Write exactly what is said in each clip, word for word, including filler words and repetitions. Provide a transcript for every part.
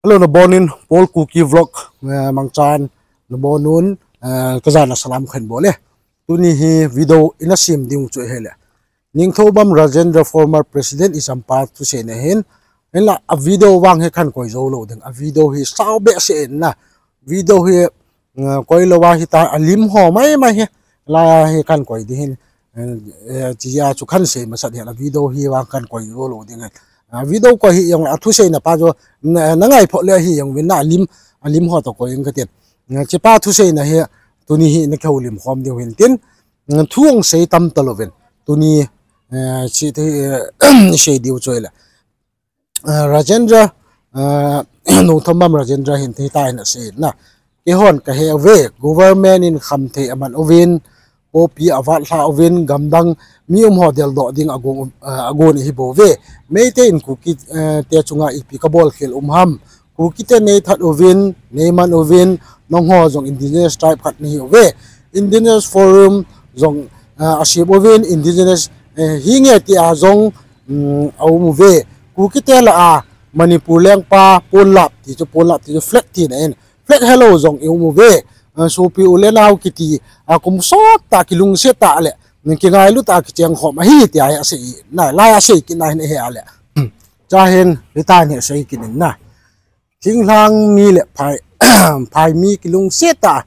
Hello, nabonun Paul Kuki Vlog, eh, mangchan nabonun, eh, kajana salam khen bole. Tuni hi video ina sem ding chu hile, Ningthoubam Rajendra, former president, ichampa thuseina hin, hinla a video vang hi khan koi jou lou ding. A video hi sao behseh in na. Video hi, eh, koi louva hita, a lim ho mai mai hi, la hi khan koi ding hin, eh, eh, chia chu khan sei masat hi, a video hi vang khan koi jou lou ding hin. A video koi hi jong a thuseina pa chu na, na ngai phoh le hi jong vin na, a lim, a lim ho to koi ing katin. Eh, chi pa thuseina hi tuni hi na kihoulim khom diu hin tin. Eh, thu ong sei tam talouvin. Tuni, eh, chi te, eh, sei diu chu hile. Eh, Rajendra, eh, Ningthoubam Rajendra hin hitia hin asei na. Keihon kahe uve, government in khamthei aman uvin, popi avat lha uvin, gamdang mi um ho deldoh ding agon, eh, agon ihi bouve. Meitei in Kuki, eh, te chunga ipi kabol khel um ham. Kuki te neithat uvin, neiman uvin, nangho jong indigenous tribe khat nahi uve. Indigenous Forum jong, eh, asem uvin, indigenous, eh, hinge tia jong, um, aum uve. Kuki te lah a Manipur lengpa ponlap ti chu, ponlap ti chu flag tina in, flag helou jong i um uve. Eh, sopi u le nao kiti, a kum sot tah kilungset tah le, kingailu tah kicheng khom ahi tia hi asei na, lai asei kit na hin ahi a le. Cha hin, hitia hin asei kit in na. Thinglhang mi le phai, phai mi kilungset tah,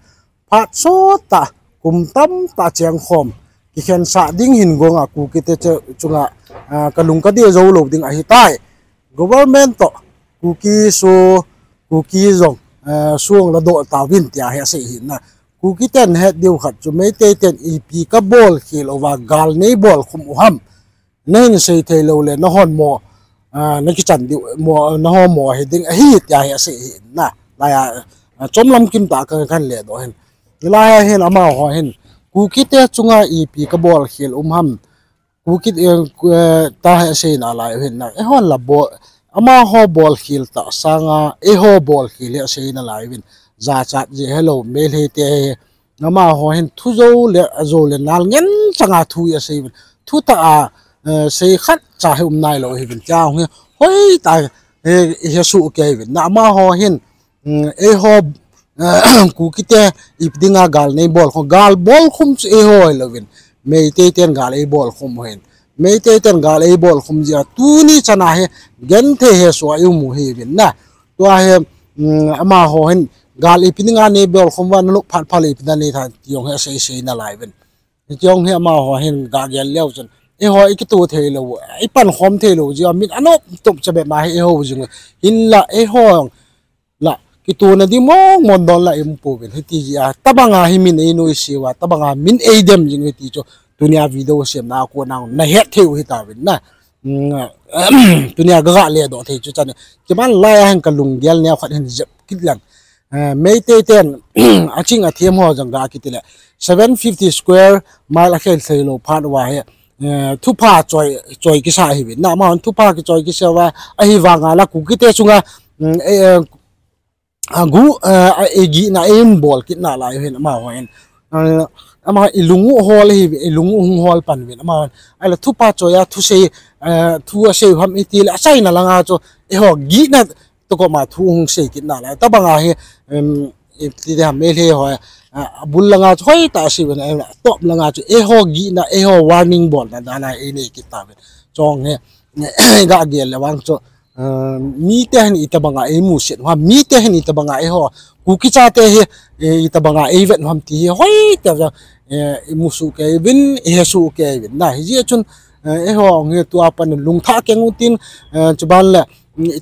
phat sot tah, kum tamtah cheng khom, kikhensah ding hin gonga Kuki te che-, chunga, ah, kalung kadei jou lou ding ahitai. Government toh, Kuki su, Kuki jong, ah, suang ladoh tauvin tia hi asei hi na. Kuki ten het diu khat chu Meitei ten ipi kabol khel uva gal neibol khum u ham. Nahin sei thei lou le, nahon mo, ah, nakichan diu, mo, nahon mo hi ding ahi, tia hi asei hi na. Laiya, ah, chomlam kim tah ka, kan ledoh hin. Laiya hin amaho hin, Kuki te chunga ipi kabol khel um ham. Kuki, eh, ku-, eh, ta hi asei nalai u hin na. Eihon la bol, amaho bol khel tah sanga, eiho bol khel hi asei nalai uvin. Jachat jeh helou, Meitei te hi, amaho hin thu jou le, ajou le, nal ngen changa thu hi asei uvin. Thu tah a, eh, sei khat cha hi um nailou hi uvin. Tia hi, hoitah, eh, ihe suh kei uvin. Na amaho hin, um, eiho, eh, Kuki te ipi dinga gal neibol khum, gal bol khum chu eiho hilouvin. Meitei ten gal eibol khum u hin. Meitei ten gal eibol khum jeh a tuni chana hi genthei hesoh a i um u hi uvin na. Tua hi, um, amaho hin gal ipi dinga neibol khum uva, nalop phat phat le ipi dinga neithat ti jong hi asei sei nalai uvin. Ti jong hi amaho hin ga gel leu chun, eiho i kitoh thei lou, i pankhom thei lou jeh a min anop tup cha bep ma hi eiho jing u. Hinla eiho la kitohna ding mong mong don la i um pouvin, hiti jeh a tabanga hi min einoise uva, tabanga min eidem jing u hiti chu, tunia video semna a kona nahet thei u hitauvin na. Um, tunia ga, ga ledoh thei chu chan. Kiman laiya hin kalunggel neo khat hin jep kit leng. Eh, Meitei ten, aching athem ho jong ga kiti le, seven fifty square mile akhel thei lou phat uva hi, eh, thupha choi, choi kisa hi uvin. Na amahon thupha kichoi kisa uva, ahivanga la Kuki te chunga, um, eh, eh, agu, eh, a, eh, gihna eibol kit nalai u hin amaho hin. Eh, ama ilung u hol hi, ilung u hung hol pan uvin. Amahon, ahile thupha choi a thusei, eh, thu asei u ham iti le, achaina langa chu, eiho gihna toh koma thu hung sei kit nalai. Tabanga hi, em, iti diham Meitei ho, a, abul langa chu hoitah asei uvin, a, top langa chu eiho gihna, eiho warning bolna dan a einei kit tauvin. Chong hi, ga gel le vang chu, a, mite hin itabanga eimusit u ham, mite hin itabanga eiho, Kuki chate hi, e, itabanga eivet u ham ti hi hoitah a, e, imu soh kei uvin, ihe soh kei uvin. Na, hijeh chun, e, eiho hi tua pan lungthah keng utin, e, chuban le,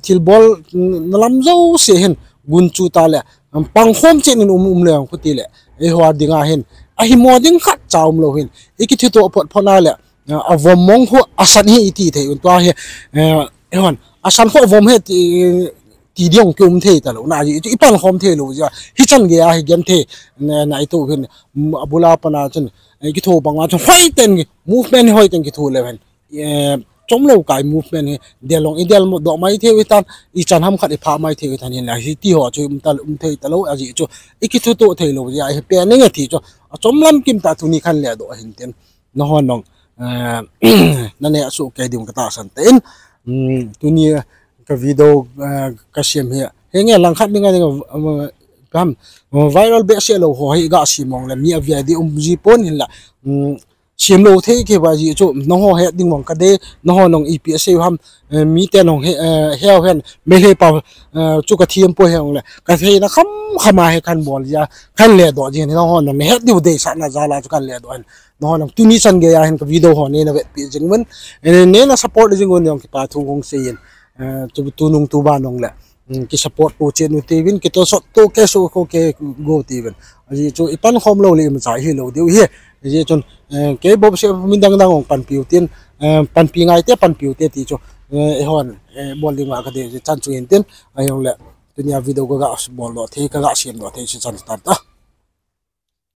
thilbol, mm, na lam jouse hin gunchu tah le, um, pangkhom chen in um, um le ang khuti le, eiho dinga hin, ahimo ding khat cha umlou hin, i kithito phot phot na le, uh, avom mong khu asan hi iti thei un tua hi, uh, eihon, asan khu avom hi ti, ti ding kium thei talou, na ji, i pangkhom thei lou jeh a, hichan gei a hi genthei, na, na itu hin, mm, abula pana chun, eh, kitho banga chun, hoiten, movement hoiten kitho le hin. Eh, chomlou kai movement hi, del long i del mo doh mai thei u hitan, ichan ham khat i phah mai thei u hitan hin la, hiti ho chu um ta, um thei talou, ajeh chu, i kithutoh thei lou jeh a, hi pen nge ti chu, achomlam kim tah tuni khan ledoh hin tin, nahon nong, eh, na neh soh kei ding ka tahsan te in, um, tuni, ka video, eh, ka siam hi. Henge langkhat ding a ding, eh, ham, eh, viral behseh lou ho hi ga siam mong le mi a via di um ji pon hin la. Um, siam lou thei ke ba ji chu, nangho het ding mong ka de, nangho nong ipi a sei ham, eh, mi te nong he, eh, heu hen, me le pa, eh, chu ka thiam po he ong le. Ka thei na kham kham a he kan bol ja, kan le do jin, nangho nong het diu de sa na ja la chu kan le do hen. Nangho nong tuni chan ge ya hen ka video ho ne na vet pi jing mun, eh, ne na support jing un yong ki pa thu hong sei in. Eh, tu, tu nung tu ba nong le. Hmm, ki support tu chen u ti vin, ki to sot tu ke su ko ke go ti vin. Aji chu i pan khom lou le i ma cha hi lou diu hi. Aji chun, eh, ke bob se min dang dang ong pan piu tin, eh, pan pi ngai te, pan piu te ti chu. Eh, e hon, eh, bol ding ma ka de chan chu in tin. Ayong le, tunia video ka ga bol lo thei, ka ga siam lo thei chu chan tan ta.